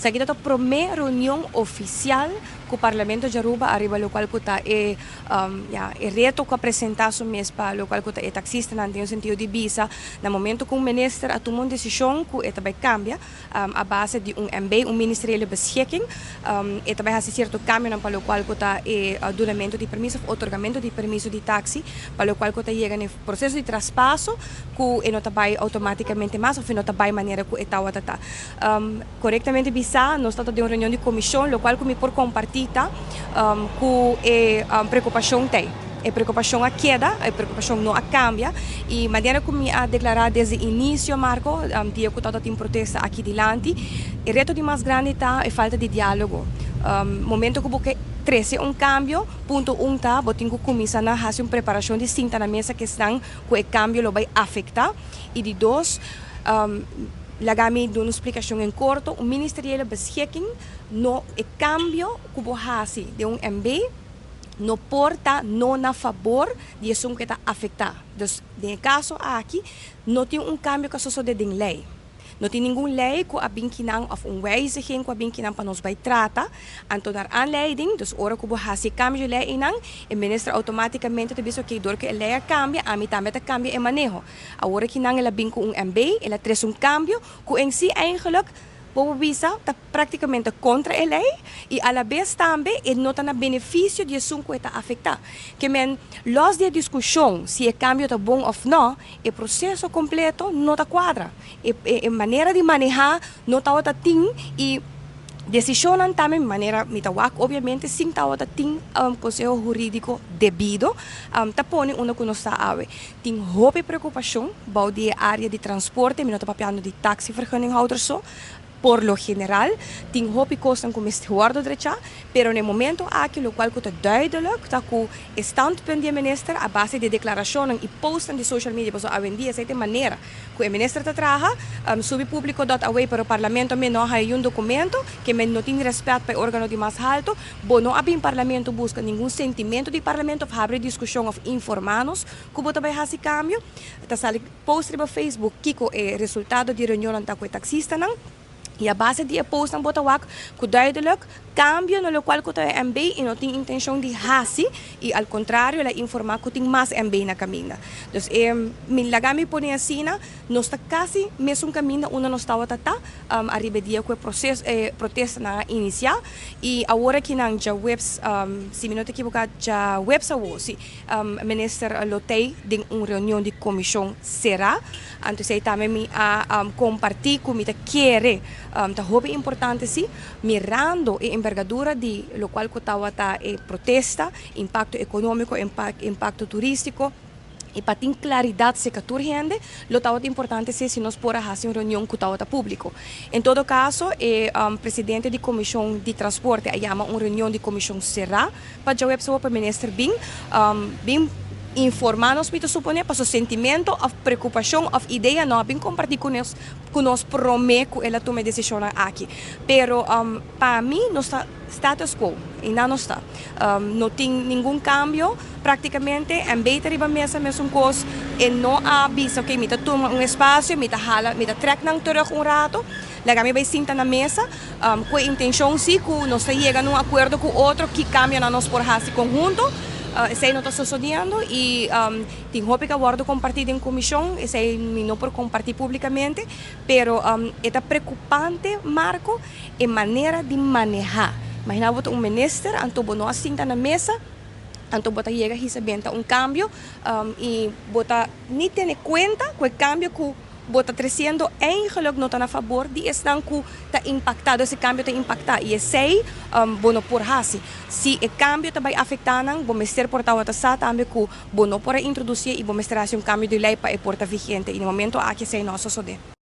Esaki ta prome reunion oficial cu Parlamento di Aruba ariba locual cu ta e ya, e reto cu a presenta su mes pa locual cu ta e taxistanan, den sentido di bisa na momento cu un minister a tuma un decision cu e ta bay cambia a base di un MB, un ministeriële beschikking, e ta bay haci cierto cambionan pa locual cu ta e dunamento di permiso of otorgamento di permiso di taxi, pa locual cu ta yega na e proceso di traspaso, cu e no ta bay automaticamente mas of e no ta bay manera cu e tawata ta. Corectamente bisa, nos ta den un reunion di comision, locual cu mi por comparti ta cu e preocupacion t'ey. E preocupacion a keda, e preocupacion no a cambia y manera cu mi a declara desde inicio, Marco, dia cu tabata tin protesta aki dilanti, e reto di mas grandi ta e falta di dialogo. Momento cu bo ke trece un cambio, punto un ta, bo tin cu cuminsa na haci un preparacion di sinta na mesa cu esnan cu e cambio lo bay afecta y di dos, laga mi duna un splicacion en corto, un ministeriële beschikking no, e cambio cu bo haci den un MB no por ta no na fabor di esun cu ta afecta. Dus den e caso aki no tin un cambio cu a sosode den ley. No tin ningun ley cu a bin kinan of un wijziging cu a bin kinan pa nos bay trata. Anto naar aanleiding, dus ora cu bo haci cambio di ley einan, e minister automaticamente ta bisa: "Ok, door cu e ley a cambia, ami tambe ta cambia e maneho." Awor kinan el a bin cu un MB, el a trece un cambio cu en si eigenlijk, bo bisa, ta practicamente contra e ley y a la vez tambe e no ta na beneficio di esun cu ta afecta. Kemen, los di discusion si e cambio ta bon of no, e proceso completo no ta cuadra. E manera di maneha no ta tin y decision tambe manera mi ta wak, obviamente sin ta tin conseho huridico debido, ta pone unda cu nos ta awe. Tin hopi preocupacion bou di area di transporte, mi no ta papiando di taxivergunninghouder so, por lo general, tin hopi cosnan cu mester wordo drecha, pero na momento aki, locual cu ta duidelijk, ta cu e standpunt di minister a base di declaracion y post di social media, paso awendia esey ta manera cu e minister ta traha, subi publico dot away, pero parlamento mes no hay un documento, kemen no tin respet pa e organo di mas halto. Bo no a bin parlamento busca ningun sentimento di parlamento of habri discusion of informa nos cu bo ta bay haci cambio, ta sali post riba Facebook kico e resultado di reunion ta cu e taxistanan. Y a base di post nan bo ta wak cu duidelijk cambio na locual cu ta MB y no tin intencion di hasi y al contrario el a informa cu tin mas MB na caminda. Dus mi laga mi pone asina, nos ta casi mesun caminda unda nos tawata ta ariba dia cu e proceso protesta nan a inicia y awor aki nan diahuebs, si mi no ta equivoca, diahuebs awo si minister lo tey den un reunion di comision cera. Anto esey tambe mi a comparti cu mi ta kere ta hopi importante si, mirando e envergadura di locual cu tawata e protesta, impacto economico, impacto turistico, y pa tin claridad cerca tur hende, lo tawata importante si si nos por a haci un reunion cu tawata publico. En todo caso, e presidente di comision di transporte a yama un reunion di comision cera pa diahuebs pa minister bin informa nos, mi ta supone, pa su sentimento of preocupacion of idea no bin comparti cu nos prome cu el a tuma decision aki. Pero pa mi nos ta status quo y no ta. No tin ningun cambio practicamente, MB ta riba mesa mesun cos y no a bisa: "Ok, mi ta tuma un espacio, mi ta hala, mi ta trek nan terug un rato, laga mi bay sinta na mesa cu intencion si cu nos ta yega na un acuerdo cu otro ki cambio nan nos por haci conhunto." Esey no ta sucediendo y tin hopi cu a wordo comparti den comision, esey mi no por comparti publicamente, pero ta preocupante, Marco, e manera di maneha. Imagina bo un minister, anto bo no a sinta na mesa, anto bo ta yega hisa benta un cambio y bo ta ni tene cuenta cu e cambio cu bo ta treciendo eigenlijk no ta na fabor di esnan cu ta impactado, e cambio ta impacta y esey bo no por hasi. Si e cambio ta bay afecta nan, bo mester por ta sa tambe cu bo no por introduci y bo mester haci un cambio di ley pa e por ta vigente y na momento aki esey no a sucede.